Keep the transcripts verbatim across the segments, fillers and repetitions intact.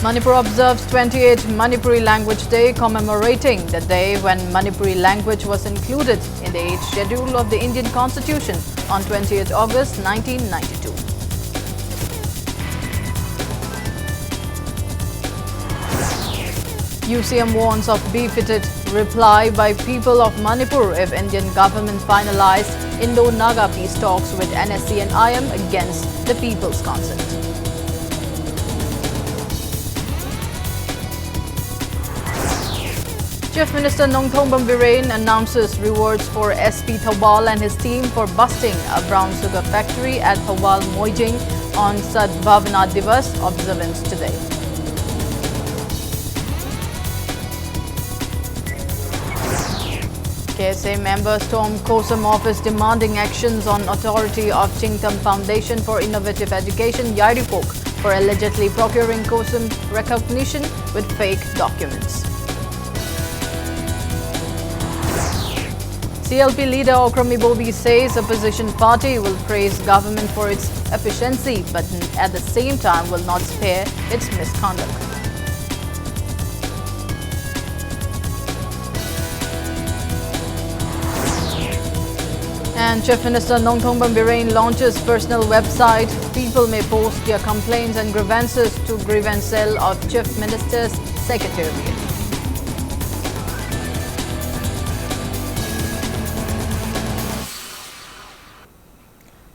Manipur observes twenty-eighth Manipuri Language Day, commemorating the day when Manipuri language was included in the eighth Schedule of the Indian Constitution on twentieth August nineteen ninety-two. U C M warns of befitted reply by people of Manipur if Indian government finalized Indo-Naga peace talks with N S C N I M against the people's consent. Chief Minister Nongthombam Biren announces rewards for S P Thoubal and his team for busting a brown sugar factory at Thoubal Moijing on Sadbhavana Divas observance today. K S A members storm COSUM office demanding actions on authority of Chingtam Foundation for Innovative Education, Yairipok, for allegedly procuring COSUM recognition with fake documents. C L P leader Okram Ibobi says opposition party will praise government for its efficiency, but at the same time will not spare its misconduct. And Chief Minister Nongthombam Biren launches personal website. People may post their complaints and grievances to grievance cell of Chief Minister's Secretariat.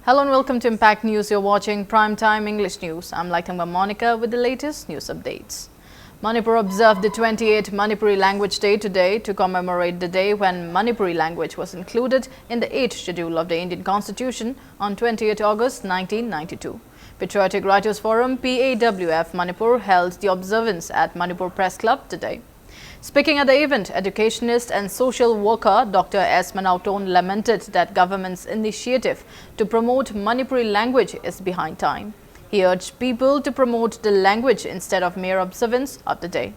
Hello and welcome to Impact News. You're watching Prime Time English News. I'm Laithangba Monica with the latest news updates. Manipur observed the twenty-eighth Manipuri Language Day today to commemorate the day when Manipuri language was included in the eighth Schedule of the Indian Constitution on twentieth August nineteen ninety-two. Patriotic Writers Forum, P A W F, Manipur held the observance at Manipur Press Club today. Speaking at the event, educationist and social worker Doctor S Manautone lamented that government's initiative to promote Manipuri language is behind time. He urged people to promote the language instead of mere observance of the day.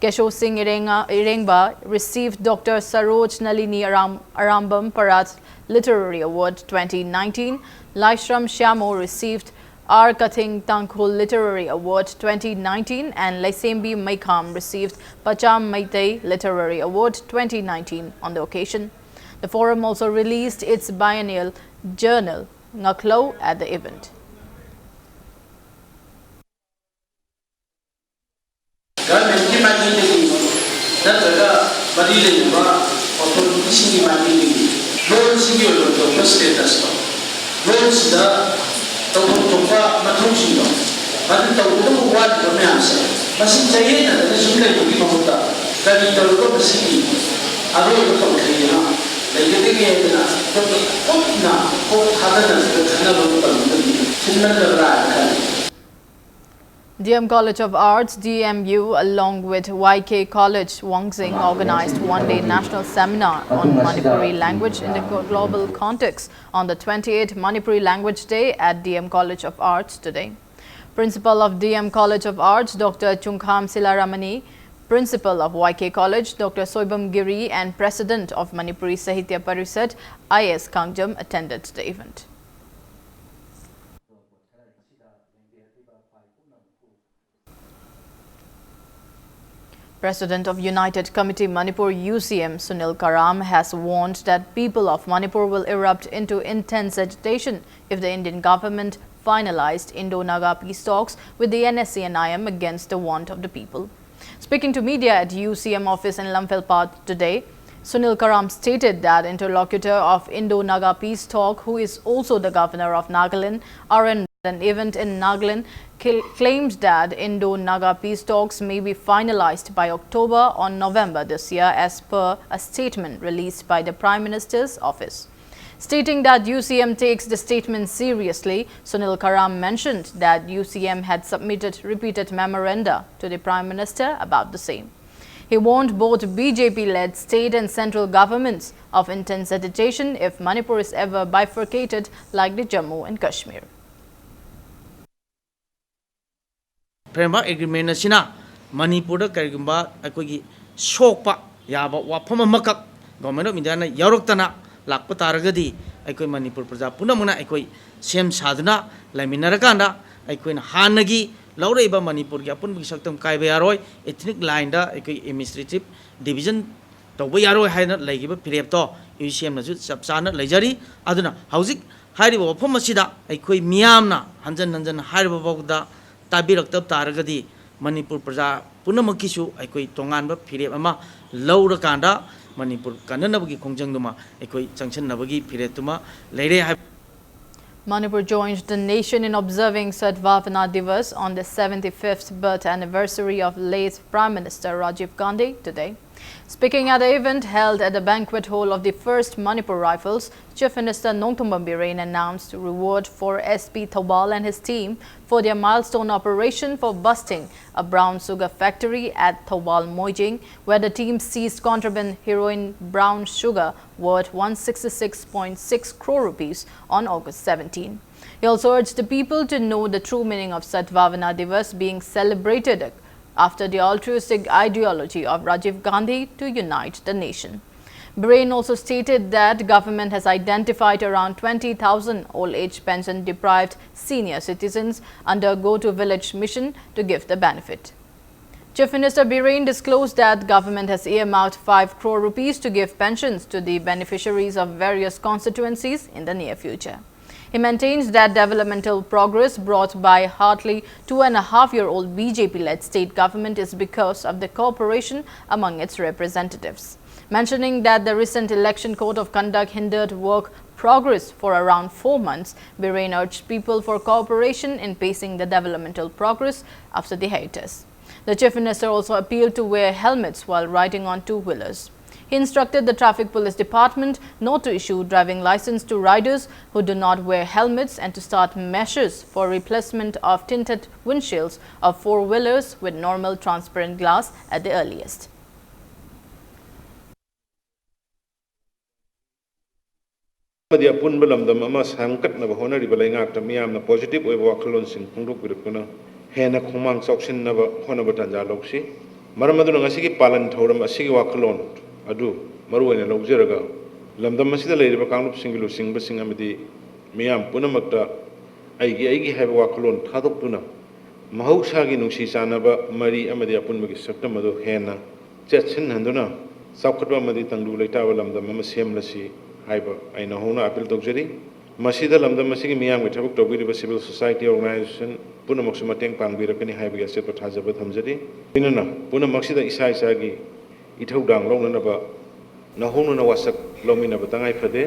Kesho Singh Irenga- Irengba received Doctor Saroj Nalini Aram- Arambam Parat Literary Award twenty nineteen. Laishram Shyamo received R Kathing Tangkhul Literary Award twenty nineteen and Leisembi Meikham received Pacham Meitei Literary Award twenty nineteen on the occasion. The forum also released its biennial journal, Ngaklou, at the event. Government ꯀꯤ ꯃꯥꯏꯀꯩꯗꯒꯤ ꯅꯠꯇ꯭ꯔꯒ ꯃꯔꯤ ꯂꯩꯅꯕ authority ꯁꯤꯡꯒꯤ ꯃꯥꯏꯀꯩꯗꯒꯤ ꯂꯣꯟꯁꯤꯒꯤ ꯑꯣꯏꯕ ꯇꯧꯕ status ꯇꯣ, ꯂꯣꯟꯁꯤꯗ ꯇꯧꯐꯝ ꯊꯣꯛꯄ ꯃꯊꯧꯁꯤꯡꯗꯣ, ꯃꯗꯨ ꯇꯧꯒꯗꯕ ꯋꯥꯠꯂꯤꯕ ꯃꯌꯥꯝꯁꯦ, ꯃꯁꯤ ꯆꯌꯦꯠꯅꯗꯅ ꯁꯨꯝ ꯂꯩꯕꯒꯤ ꯃꯍꯨꯠꯇ ꯀꯔꯤ ꯇꯧꯔꯒ ꯃꯁꯤꯒꯤ ꯑꯔꯣꯏꯕ ꯇꯧꯈ꯭ꯔꯦꯅ ꯂꯩꯒꯗꯒꯦ ꯍꯥꯏꯗꯅ ꯑꯩꯈꯣꯏꯒꯤ ꯀꯨꯞꯅ ꯀꯣꯛ ꯊꯥꯗꯅꯔꯒ ꯈꯟꯅꯕ ꯃꯇꯝꯗꯗꯤ ꯁꯤꯟꯃꯟꯒꯗ꯭ꯔꯥ ꯍꯥꯏꯅ ꯈꯜꯂꯤ꯫ D M College of Arts, D M U, along with Y K College, Wangzing, organized one-day national seminar on Manipuri language in the glo- global context on the twenty-eighth Manipuri Language Day at D M College of Arts today. Principal of D M College of Arts, Doctor Chungkham Silaramani, Principal of Y K College, Doctor Soibam Giri, and President of Manipuri Sahitya Parishad, I S Kangjam, attended the event. President of United Committee Manipur, U C M, Sunil Karam, has warned that people of Manipur will erupt into intense agitation if the Indian government finalized Indo-Naga peace talks with the N S C N I M against the want of the people. Speaking to media at U C M office in Lamphel Park today, Sunil Karam stated that interlocutor of Indo-Naga peace talk, who is also the governor of Nagaland, R N an event in Nagaland, cl- claimed that Indo-Naga peace talks may be finalized by October or November this year, as per a statement released by the Prime Minister's office. Stating that U C M takes the statement seriously, Sunil Karam mentioned that U C M had submitted repeated memoranda to the Prime Minister about the same. He warned both B J P-led state and central governments of intense agitation if Manipur is ever bifurcated like the Jammu and Kashmir. Framework Agreement ꯑꯁꯤꯅ ꯃꯅꯤꯄꯨꯔꯗ ꯀꯔꯤꯒꯨꯝꯕ ꯑꯩꯈꯣꯏꯒꯤ ꯁꯣꯛꯄ ꯌꯥꯕ ꯋꯥꯐꯝ ꯑꯃꯈꯛ Government of Indiaꯅ ꯌꯥꯎꯔꯛꯇꯅ ꯂꯥꯛꯄ ꯇꯥꯔꯒꯗꯤ, ꯑꯩꯈꯣꯏ ꯃꯅꯤꯄꯨꯔ ꯄ꯭ꯔꯖꯥ ꯄꯨꯝꯅꯃꯛꯅ ꯑꯩꯈꯣꯏ ꯁꯦꯝ ꯁꯥꯗꯨꯅ ꯂꯩꯃꯤꯟꯅꯔꯀꯥꯟꯗ ꯑꯩꯈꯣꯏꯅ ꯍꯥꯟꯅꯒꯤ ꯂꯧꯔꯛꯏꯕ ꯃꯅꯤꯄꯨꯔꯒꯤ ꯑꯄꯨꯟꯕꯒꯤ ꯁꯛꯇꯝ ꯀꯥꯏꯕ ꯌꯥꯔꯣꯏ, ethnic line ꯗ ꯑꯩꯈꯣꯏ administrative division ꯇꯧꯕ ꯌꯥꯔꯣꯏ ꯍꯥꯏꯅ ꯂꯩꯈꯤꯕ ꯐꯤꯔꯦꯞꯇꯣ ꯌꯨ ꯁꯤ ꯑꯦꯝꯅꯁꯨ ꯆꯞ ꯆꯥꯅ ꯂꯩꯖꯔꯤ꯫ ꯑꯗꯨꯅ ꯍꯧꯖꯤꯛ ꯍꯥꯏꯔꯤꯕ ꯋꯥꯐꯝ ꯑꯁꯤꯗ ꯑꯩꯈꯣꯏ ꯃꯤꯌꯥꯝꯅ ꯍꯟꯖꯟ ꯍꯟꯖꯟ ꯍꯥꯏꯔꯤꯕ ꯐꯥꯎꯕꯗ ꯇꯥꯕꯤꯔꯛꯇꯕ ꯇꯥꯔꯒꯗꯤ ꯃꯅꯤꯄꯨꯔ ꯄ꯭ꯔꯖꯥ ꯄꯨꯝꯅꯃꯛꯀꯤꯁꯨ ꯑꯩꯈꯣꯏ ꯇꯣꯉꯥꯟꯕ ꯐꯤꯔꯦꯞ ꯑꯃ ꯂꯧꯔꯀꯥꯟꯗ ꯃꯅꯤꯄꯨꯔ ꯀꯟꯅꯅꯕꯒꯤ ꯈꯣꯡꯖꯪꯗꯨꯃ ꯑꯩꯈꯣꯏ ꯆꯪꯁꯤꯟꯅꯕꯒꯤ ꯐꯤꯔꯦꯞꯇꯨꯃ ꯂꯩꯔꯦ ꯍꯥꯏꯕ꯫ Manipur joined the nation in observing Sadbhavana Divas on the seventy-fifth birth anniversary of late Prime Minister Rajiv Gandhi today. Speaking at the event held at the banquet hall of the First Manipur Rifles, Chief Minister Nongthombam Biren announced reward for S P Thoubal and his team for their milestone operation for busting a brown sugar factory at Thoubal Moijing, where the team seized contraband heroin brown sugar worth one sixty-six point six crore rupees on August seventeen. He also urged the people to know the true meaning of Sadbhavana Divas being celebrated after the altruistic ideology of Rajiv Gandhi to unite the nation. Biren also stated that government has identified around twenty thousand old age pension deprived senior citizens under Go to Village Mission to give the benefit. Chief Minister Biren disclosed that government has earmarked five crore rupees to give pensions to the beneficiaries of various constituencies in the near future. He maintains that developmental progress brought by hardly two and a half year old B J P led state government is because of the cooperation among its representatives. Mentioning that the recent election code of conduct hindered work progress for around four months, Biren urged people for cooperation in pacing the developmental progress after the hiatus. The Chief Minister also appealed to wear helmets while riding on two wheelers. He instructed the Traffic Police Department not to issue driving license to riders who do not wear helmets and to start measures for replacement of tinted windshields of four wheelers with normal transparent glass at the earliest. ꯑꯃꯗꯤ ꯑꯄꯨꯟꯕ ꯂꯝꯗꯝ ꯑꯃ ꯁꯦꯝꯒꯠꯅꯕ ꯍꯣꯠꯅꯔꯤꯕ ꯂꯩꯉꯥꯛꯇ ꯃꯤꯌꯥꯝꯅ positive ꯑꯣꯏꯕ ꯋꯥꯈꯜꯂꯣꯟꯁꯤꯡ ꯐꯣꯡꯗꯣꯛꯄꯤꯔꯛꯇꯨꯅ ꯍꯦꯟꯅ ꯈꯣꯡꯃꯥꯡ ꯆꯥꯎꯁꯤꯟꯅꯕ ꯍꯣꯠꯅꯕ ꯇꯥꯟꯖꯥ ꯂꯧꯁꯤ꯫ ꯃꯔꯝ ꯑꯗꯨꯅ ꯉꯁꯤꯒꯤ ꯄꯥꯂꯟ ꯊꯧꯔꯝ ꯑꯁꯤꯒꯤ ꯋꯥꯈꯜꯂꯣꯟ ꯑꯗꯨ ꯃꯔꯨ ꯑꯣꯏꯅ ꯂꯧꯖꯔꯒ ꯂꯝꯗꯝ ꯑꯁꯤꯗ ꯂꯩꯔꯤꯕ ꯀꯥꯡꯂꯨꯞꯁꯤꯡꯒꯤ ꯂꯨꯆꯤꯡꯕꯁꯤꯡ ꯑꯃꯗꯤ ꯃꯤꯌꯥꯝ ꯄꯨꯝꯅꯃꯛꯇ ꯑꯩꯒꯤ ꯑꯩꯒꯤ ꯍꯥꯏꯕ ꯋꯥꯈꯜꯂꯣꯟ ꯊꯥꯗꯣꯛꯇꯨꯅ ꯃꯍꯧꯁꯥꯒꯤ ꯅꯨꯡꯁꯤ ꯆꯥꯟꯅꯕ ꯃꯔꯤ ꯑꯃꯗꯤ ꯑꯄꯨꯟꯕꯒꯤ ꯁꯛꯇꯝ ꯑꯗꯨ ꯍꯦꯟꯅ ꯆꯦꯠꯁꯤꯟꯍꯟꯗꯨꯅ ꯆꯥꯎꯈꯠꯄ ꯑꯃꯗꯤ ꯇꯪꯗꯨ ꯂꯩꯇꯥꯕ ꯂꯝꯗꯝ ꯑꯃ ꯁꯦꯝꯂꯁꯤ ꯍꯥꯏꯕ ꯑꯩ ꯅꯧꯍꯧꯅ ꯑꯥꯄꯤꯜ ꯇꯧꯖꯔꯤ꯫ ꯃꯁꯤꯗ ꯂꯝꯗꯝ ꯑꯁꯤꯒꯤ ꯃꯤꯌꯥꯝꯒꯤ ꯊꯕꯛ ꯇꯧꯕꯤꯔꯤꯕ civil society organization ꯄꯨꯝꯅꯃꯛꯁꯨ ꯃꯇꯦꯡ ꯄꯥꯡꯕꯤꯔꯛꯀꯅꯤ ꯍꯥꯏꯕꯒꯤ ꯑꯆꯦꯠꯄ ꯊꯥꯖꯕ ꯊꯝꯖꯔꯤ꯫ ꯂꯣꯏꯅꯅ ꯄꯨꯝꯅꯃꯛꯁꯤꯗ ꯏꯁꯥ ꯏꯁꯥꯒꯤ ꯏꯊꯧꯗꯥꯡ ꯂꯧꯅꯅꯕ ꯅꯧꯍꯧꯅꯅ ꯋꯥꯁꯛ ꯂꯧꯃꯤꯟꯅꯕ ꯇꯉꯥꯏ ꯐꯗꯦ꯫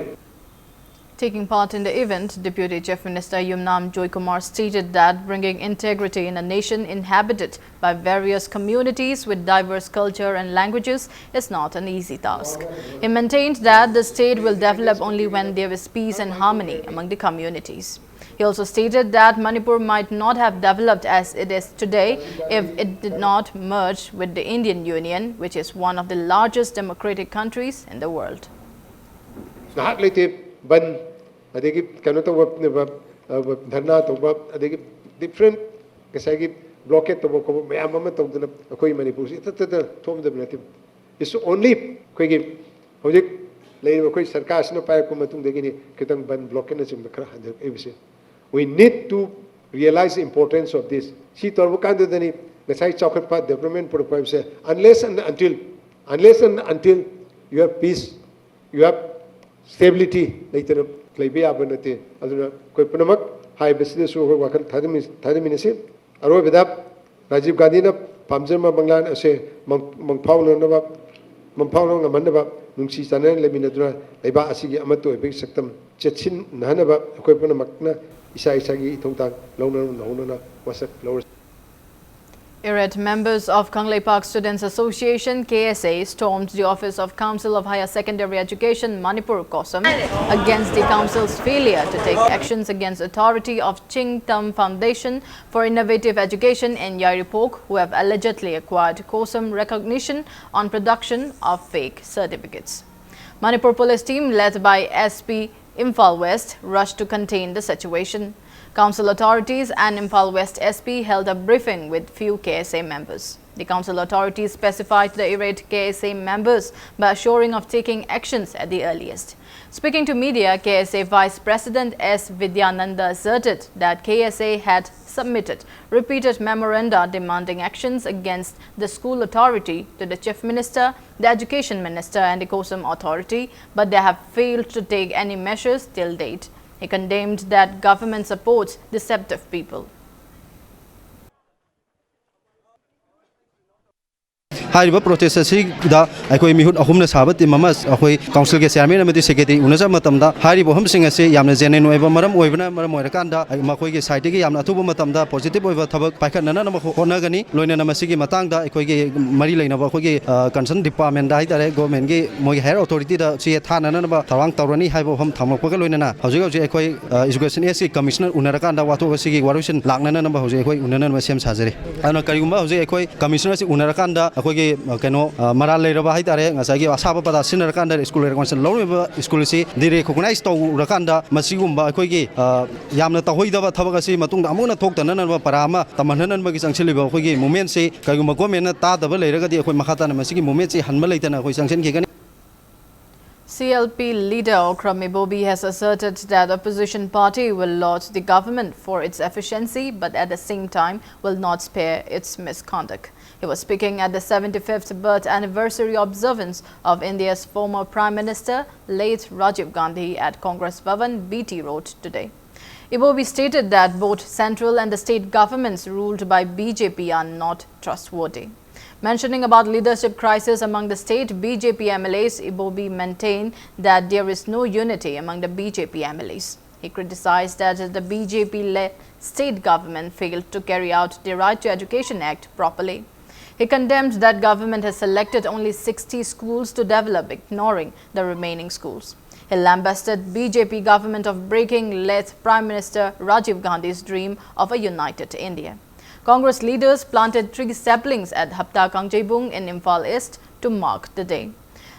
Taking part in the event, Deputy Chief Minister Yumnam Joykumar stated that bringing integrity in a nation inhabited by various communities with diverse culture and languages is not an easy task. He maintained that the state will develop only when there is peace and harmony among the communities. He also stated that Manipur might not have developed as it is today if it did not merge with the Indian Union, which is one of the largest democratic countries in the world. ꯉꯥꯏꯍꯥꯛ ꯂꯩꯇꯦ ꯕꯟ, ꯑꯗꯒꯤ ꯀꯩꯅꯣ ꯇꯧꯕ, ꯙꯔꯅꯥ ꯇꯧꯕ, ꯑꯗꯒꯤ different ꯉꯁꯥꯏꯒꯤ blockade ꯇꯧꯕ ꯈꯣꯠꯄ ꯃꯌꯥꯝ ꯑꯃ ꯇꯧꯗꯅ ꯑꯩꯈꯣꯏ ꯃꯅꯤꯄꯨꯔꯁꯤ ꯏꯊꯠꯇꯗ ꯊꯣꯛꯑꯝꯗꯕ ꯅꯠꯇꯦ꯫ It's only ꯑꯩꯈꯣꯏꯒꯤ ꯍꯧꯖꯤꯛ ꯂꯩꯔꯤꯕ ꯑꯩꯈꯣꯏ ꯁꯔꯀꯥꯔꯁꯤꯅ ꯄꯥꯏꯔꯛꯄ ꯃꯇꯨꯡꯗꯒꯤꯗꯤ ꯈꯤꯇꯪ ꯕꯟ blockade ꯅꯆꯤꯡꯕ ꯈꯔ ꯍꯟꯊꯔꯛꯏꯕꯁꯦ꯫ We need to realize the importance of this. ꯁꯤ ꯇꯧꯔꯕ ꯀꯥꯟꯗꯨꯗꯅꯤ ꯉꯁꯥꯏ ꯆꯥꯎꯈꯠꯄ development ꯄꯨꯔꯛꯄ ꯍꯥꯏꯕꯁꯦ, unless and until, unless and until you have peace, you have stability ꯂꯩꯇꯅ ꯂꯩꯕ ꯌꯥꯕ ꯅꯠꯇꯦ꯫ ꯑꯗꯨꯅ ꯑꯩꯈꯣꯏ ꯄꯨꯝꯅꯃꯛ ꯍꯥꯏꯕꯁꯤꯗꯁꯨ ꯑꯩꯈꯣꯏ ꯋꯥꯈꯜ ꯊꯥꯗꯃꯤ-, ꯊꯥꯗꯃꯤꯟꯅꯁꯤ꯫ ꯑꯔꯣꯏꯕꯗ ꯔꯥꯖꯤꯕ ꯒꯥꯟꯙꯤꯅ ꯄꯥꯝꯖꯔꯝꯕ ꯃꯪꯂꯥꯟ ꯑꯁꯦ ꯃꯪ-, ꯃꯪꯐꯥꯎꯅꯅꯕ, ꯃꯪꯐꯥꯎꯅ ꯉꯝꯍꯟꯅꯕ ꯅꯨꯡꯁꯤ ꯆꯥꯟꯅꯅ ꯂꯩꯃꯤꯟꯅꯗꯨꯅ ꯂꯩꯕꯥꯛ ꯑꯁꯤꯒꯤ ꯑꯃꯠꯇ ꯑꯣꯏꯕꯒꯤ ꯁꯛꯇꯝ ꯆꯦꯠꯁꯤꯟꯅꯍꯟꯅꯕ ꯑꯩꯈꯣꯏ ꯄꯨꯝꯅꯃꯛꯅ ꯏꯁꯥ ꯏꯁꯥꯒꯤ ꯏꯊꯧꯗꯥꯡ ꯂꯧꯅ ꯂꯧꯅꯅ ꯋꯥꯁꯛ ꯂꯧꯔꯁꯤ꯫ Irate members of Kangleipak Students Association, K S A, stormed the office of Council of Higher Secondary Education, Manipur, COHSEM, against the council's failure to take actions against authority of Chingtam Foundation for Innovative Education in Yairipok, who have allegedly acquired COHSEM recognition on production of fake certificates. Manipur police team led by S P Imphal West rushed to contain the situation. Council authorities and Imphal West S P held a briefing with few K S A members. The council authorities pacified the irate K S A members by assuring of taking actions at the earliest. Speaking to media, K S A Vice President S Vidyananda asserted that K S A had submitted repeated memoranda demanding actions against the school authority to the Chief Minister, the Education Minister, and the COSUM authority, but they have failed to take any measures till date. He condemned that government supports deceptive people. ꯍꯥꯏꯔꯤꯕ protest ꯑꯁꯤꯗ ꯑꯩꯈꯣꯏ ꯃꯤꯍꯨꯠ ꯑꯍꯨꯝꯅ ꯁꯥꯕ team ꯑꯃ ꯑꯩꯈꯣꯏ ꯀꯥꯎꯟꯁꯤꯜꯒꯤ chairman ꯑꯃꯗꯤ ꯁꯦꯀ꯭ꯔꯦꯇꯔꯤ ꯎꯅꯖꯕ ꯃꯇꯝꯗ, ꯍꯥꯏꯔꯤꯕ ꯋꯥꯐꯝꯁꯤꯡ ꯑꯁꯤ ꯌꯥꯝꯅ ꯖꯦꯅ꯭ꯌꯨꯟ ꯑꯣꯏꯕ ꯃꯔꯝ ꯑꯣꯏꯕꯅ ꯃꯔꯝ ꯑꯣꯏꯔꯀꯥꯟꯗ, ꯃꯈꯣꯏꯒꯤ ꯁꯥꯏꯠꯇꯒꯤ ꯌꯥꯝꯅ ꯑꯊꯨꯕ ꯃꯇꯝꯗ ꯄꯣꯖꯤꯇꯤꯚ ꯑꯣꯏꯕ ꯊꯕꯛ ꯄꯥꯏꯈꯠꯅꯅꯕ ꯍꯣꯠꯅꯒꯅꯤ꯫ ꯂꯣꯏꯅꯅ ꯃꯁꯤꯒꯤ ꯃꯇꯥꯡꯗ ꯑꯩꯈꯣꯏꯒꯤ ꯃꯔꯤ ꯂꯩꯅꯕ ꯑꯩꯈꯣꯏꯒꯤ ꯀꯟꯁꯔꯟ ꯗꯤꯄꯥꯔꯠꯃꯦꯟꯗ ꯍꯥꯏꯇꯥꯔꯦ, ꯒꯣꯔꯃꯦꯟꯒꯤ ꯃꯣꯏꯒꯤ ꯍꯥꯌꯔ ꯑꯣꯊꯣꯔꯤꯇꯤꯗ ꯆꯦ ꯊꯥꯅꯅꯕ ꯊꯧꯔꯥꯡ ꯇꯧꯔꯅꯤ ꯍꯥꯏꯕ ꯋꯥꯐꯝ ꯊꯝꯂꯛꯄꯒ ꯂꯣꯏꯅꯅ ꯍꯧꯖꯤꯛ ꯍꯧꯖꯤꯛ ꯑꯩꯈꯣꯏ ꯏꯖꯨꯀꯦꯁꯟ ꯑꯦꯁꯀꯤ ꯀꯃꯤꯁꯅꯔ ꯎꯅꯔꯀꯥꯟꯗ ꯋꯥꯊꯣꯛ ꯑꯁꯤꯒꯤ ꯋꯥꯔꯣꯏꯁꯤꯟ ꯂꯥꯛꯅꯅꯕ ꯍꯧꯖꯤꯛ ꯑꯩꯈꯣꯏ ꯎꯅꯅꯕ ꯁꯦꯝ ꯁꯥꯖꯔꯤ꯫ ꯑꯗꯨꯅ ꯀꯔꯤꯒꯨꯝꯕ ꯍꯧꯖꯤꯛ ꯑꯩꯈꯣꯏ ꯀꯃꯤꯁꯅꯔꯁꯤ ꯎꯅꯔꯀꯥꯟꯗ ꯑꯩꯈꯣꯏꯒꯤ, ꯑ, ꯀꯩꯅꯣ, ꯑ, ꯃꯔꯥꯜ ꯂꯩꯔꯕ ꯍꯥꯏꯇꯥꯔꯦ, ꯉꯁꯥꯏꯒꯤ ꯑꯁꯥꯕ ꯄꯗꯥ ꯁꯤꯖꯤꯟꯅꯔꯀꯥꯟꯗ ꯁ꯭ꯀꯨꯜ ꯔꯦꯀꯣꯒꯅꯥꯏꯖꯦꯁꯟ ꯂꯧꯔꯤꯕ ꯁ꯭ꯀꯨꯜ ꯑꯁꯤ ꯗꯤꯔꯦꯀꯣꯒꯅꯥꯏꯖ ꯇꯧꯔꯀꯥꯟꯗ ꯃꯁꯤꯒꯨꯝꯕ ꯑꯩꯈꯣꯏꯒꯤ, ꯑ, ꯌꯥꯝꯅ ꯇꯧꯍꯩꯗꯕ ꯊꯕꯛ ꯑꯁꯤ ꯃꯇꯨꯡꯗ ꯑꯃꯨꯛ ꯍꯟꯅ ꯊꯣꯛꯇꯅꯅꯕ ꯄꯔꯥ ꯑꯃ ꯇꯝꯍꯟꯅꯅꯕꯒꯤ ꯆꯪꯁꯤꯜꯂꯤꯕ ꯑꯩꯈꯣꯏꯒꯤ ꯃꯨꯞꯃꯦꯟꯁꯤ ꯀꯔꯤꯒꯨꯝꯕ ꯒꯣꯔꯃꯦꯟꯅ ꯇꯥꯗꯕ ꯂꯩꯔꯒꯗꯤ ꯑꯩꯈꯣꯏ ꯃꯈꯥ ꯇꯥꯅ ꯃꯁꯤꯒꯤ ꯃꯨꯞꯃꯦꯟꯁꯤ ꯍꯟꯕ ꯂꯩꯇꯅ ꯑꯩꯈꯣꯏ ꯆꯪꯁꯤꯟꯈꯤꯒꯅꯤ꯫ C L P leader Okram Ibobi has asserted that opposition party will laud the government for its efficiency, but at the same time will not spare its misconduct. He was speaking at the seventy-fifth birth anniversary observance of India's former Prime Minister, late Rajiv Gandhi, at Congress Bhavan, B T Road, today. Ibobi stated that both central and the state governments ruled by B J P are not trustworthy. Mentioning about leadership crisis among the state B J P M L As, Ibobi maintained that there is no unity among the B J P M L As. He criticized that the B J P-led state government failed to carry out the Right to Education Act properly. He condemned that government has selected only sixty schools to develop, ignoring the remaining schools. He lambasted B J P government of breaking late Prime Minister Rajiv Gandhi's dream of a united India. Congress leaders planted tree saplings at Hapta Kangjeibung in Imphal East to mark the day.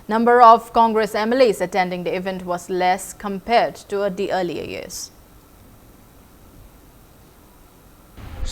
Number of Congress M L As attending the event was less compared to the earlier years.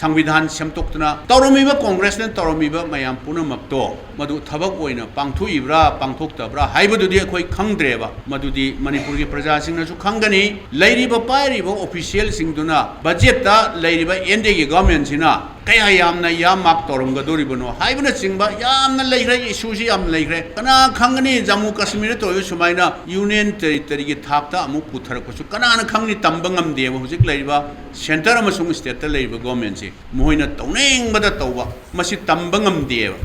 ꯁꯪꯕꯤꯙꯥꯟ ꯁꯦꯝꯗꯣꯛꯇꯨꯅ ꯇꯧꯔꯝꯃꯤꯕ, ꯀꯣꯡꯒ꯭ꯔꯦꯁꯅ ꯇꯧꯔꯝꯃꯤꯕ ꯃꯌꯥꯝ ꯄꯨꯝꯅꯃꯛꯇꯣ ꯃꯗꯨ ꯊꯕꯛ ꯑꯣꯏꯅ ꯄꯥꯡꯊꯣꯛꯏꯕ꯭ꯔꯥ ꯄꯥꯡꯊꯣꯛꯇꯕ꯭ꯔꯥ ꯍꯥꯏꯕꯗꯨꯗꯤ ꯑꯩꯈꯣꯏ ꯈꯪꯗ꯭ꯔꯦꯕ꯫ ꯃꯗꯨꯗꯤ ꯃꯅꯤꯄꯨꯔꯒꯤ ꯄ꯭ꯔꯖꯥꯁꯤꯡꯅꯁꯨ ꯈꯪꯒꯅꯤ꯫ ꯂꯩꯔꯤꯕ ꯄꯥꯏꯔꯤꯕ ꯑꯣꯐꯤꯁꯤꯌꯦꯜꯁꯤꯡꯗꯨꯅ ꯕꯖꯦꯠꯇ ꯂꯩꯔꯤꯕ ꯑꯦꯟ ꯗꯤ ꯑꯦꯒꯤ ꯒꯚꯔꯟꯃꯦꯟꯁꯤꯅ ꯀꯌꯥ ꯌꯥꯝꯅ ꯌꯥꯝ ꯃꯥꯔꯛ ꯇꯧꯔꯝꯒꯗꯣꯔꯤꯕꯅꯣ ꯍꯥꯏꯕꯅꯆꯤꯡꯕ ꯌꯥꯝꯅ ꯂꯩꯈ꯭ꯔꯦ, ꯏꯁꯨꯁꯤ ꯌꯥꯝ ꯂꯩꯈ꯭ꯔꯦ꯫ ꯀꯅꯥ ꯈꯪꯒꯅꯤ, ꯖꯝꯃꯨ ꯀꯥꯁꯃꯤꯔꯗ ꯇꯧꯔꯤꯕ ꯁꯨꯃꯥꯏꯅ ꯌꯨꯅꯤꯌꯟ ꯇꯦꯔꯤꯇꯔꯤꯒꯤ ꯊꯥꯛꯇ ꯑꯃꯨꯛ ꯄꯨꯊꯔꯛꯄꯁꯨ ꯀꯅꯥꯅ ꯈꯪꯅꯤ, ꯇꯝꯕ ꯉꯝꯗꯦꯕ꯫ ꯍꯧꯖꯤꯛ ꯂꯩꯔꯤꯕ ꯁꯦꯟꯇꯔ ꯑꯃꯁꯨꯡ ꯁ꯭ꯇꯦꯠꯇ ꯂꯩꯔꯤꯕ ꯒꯣꯔꯃꯦꯟꯁꯦ ꯃꯈꯣꯏꯅ ꯇꯧꯅꯤꯡꯕꯗ ꯇꯧꯕ, ꯃꯁꯤ ꯇꯝꯕ ꯉꯝꯗꯦꯕ꯫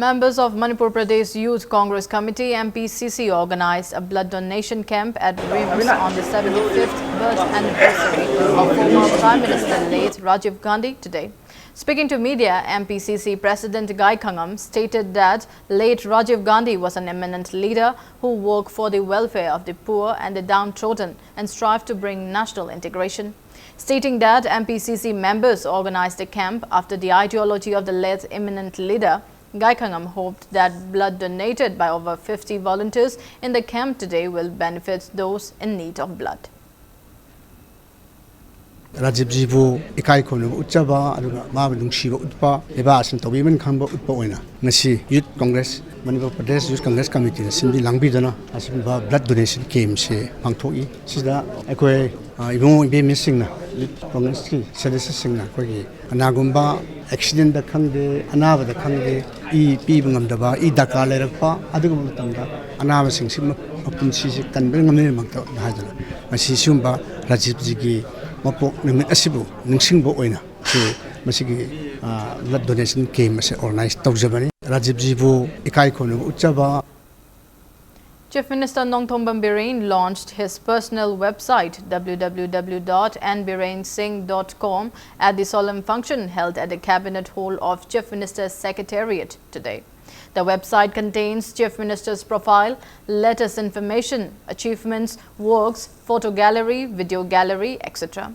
Members of Manipur Pradesh Youth Congress Committee, M P C C, organized a blood donation camp at RIMS on the seventy-fifth birth anniversary of former Prime Minister late Rajiv Gandhi today. Speaking to media, M P C C President Gai Khangam stated that late Rajiv Gandhi was an eminent leader who worked for the welfare of the poor and the downtrodden and strived to bring national integration. Stating that M P C C members organized the camp after the ideology of the late eminent leader, Gai Khangam hoped that blood donated by over fifty volunteers in the camp today will benefit those in need of blood. ꯔꯥꯖꯤꯕꯖꯤꯕꯨ ꯏꯀꯥꯏ ꯈꯨꯝꯅꯕ ꯎꯠꯆꯕ ꯑꯗꯨꯒ ꯃꯥꯕꯨ ꯅꯨꯡꯁꯤꯕ ꯎꯠꯄ, ꯂꯩꯕꯥꯛ ꯑꯁꯤꯅ ꯇꯧꯕꯤꯃꯟ ꯈꯪꯕ ꯎꯠꯄ ꯑꯣꯏꯅ ꯉꯁꯤ ꯌꯨꯠ ꯀꯣꯡꯒ꯭ꯔꯦꯁ, ꯃꯅꯤꯄꯨꯔ ꯄ꯭ꯔꯗꯦꯁ ꯌꯨꯠ ꯀꯣꯡꯒ꯭ꯔꯦꯁ ꯀꯃꯤꯇꯤꯅ ꯁꯤꯟꯕꯤ ꯂꯥꯡꯕꯤꯗꯨꯅ ꯑꯁꯤꯒꯨꯝꯕ ꯕ꯭ꯂꯗ ꯗꯣꯅꯦꯁꯟ ꯀꯦꯝꯁꯦ ꯄꯥꯡꯊꯣꯛꯏ꯫ ꯁꯤꯗ ꯑꯩꯈꯣꯏ, ꯑ, ꯏꯕꯨꯡꯉꯣ ꯏꯕꯦꯝꯃꯁꯤꯡꯅ, ꯌꯨꯠ ꯀꯣꯡꯒ꯭ꯔꯦꯁꯀꯤ ꯁꯗꯁ꯭ꯌꯁꯤꯡꯅ ꯑꯩꯈꯣꯏꯒꯤ ꯀꯅꯥꯒꯨꯝꯕ ꯑꯦꯛꯁꯤꯗꯦꯟꯗ ꯈꯪꯗꯦ, ꯑꯅꯥꯕꯗ ꯈꯪꯗꯦ, ꯏ ꯄꯤꯕ ꯉꯝꯗꯕ, ꯏ ꯗꯔꯀꯥꯔ ꯂꯩꯔꯛꯄ, ꯑꯗꯨꯒꯨꯝꯕ ꯃꯇꯝꯗ ꯑꯅꯥꯕꯁꯤꯡꯁꯤ ꯃ-, ꯃꯄꯨꯟꯁꯤꯁꯤ ꯀꯟꯕ ꯉꯝꯅꯕꯒꯤꯗꯃꯛꯇ ꯍꯥꯏꯗꯨꯅ ꯉꯁꯤ ꯁꯤꯒꯨꯝꯕ ꯔꯥꯖꯤꯕꯖꯤꯒꯤ ꯃꯄꯣꯛ ꯅꯨꯃꯤꯠ ꯑꯁꯤꯕꯨ ꯅꯤꯡꯁꯤꯡꯕ ꯑꯣꯏꯅ ꯁꯤ ꯃꯁꯤꯒꯤ, ꯑ, ꯕ꯭ꯂꯗ ꯗꯣꯅꯦꯁꯟ ꯀꯦꯝ ꯑꯁꯤ ꯑꯣꯔꯒꯅꯥꯏꯖ ꯇꯧꯖꯕꯅꯤ꯫ ꯔꯥꯖꯤꯕꯖꯤꯕꯨ ꯏꯀꯥꯏ ꯈꯨꯝꯅꯕ ꯎꯠꯆꯕ꯫ Chief Minister Nongthombam Biren launched his personal website, W W W dot N Biren Singh dot com, at the solemn function held at the Cabinet Hall of Chief Minister's Secretariat today. The website contains Chief Minister's profile, latest information, achievements, works, photo gallery, video gallery, et cetera.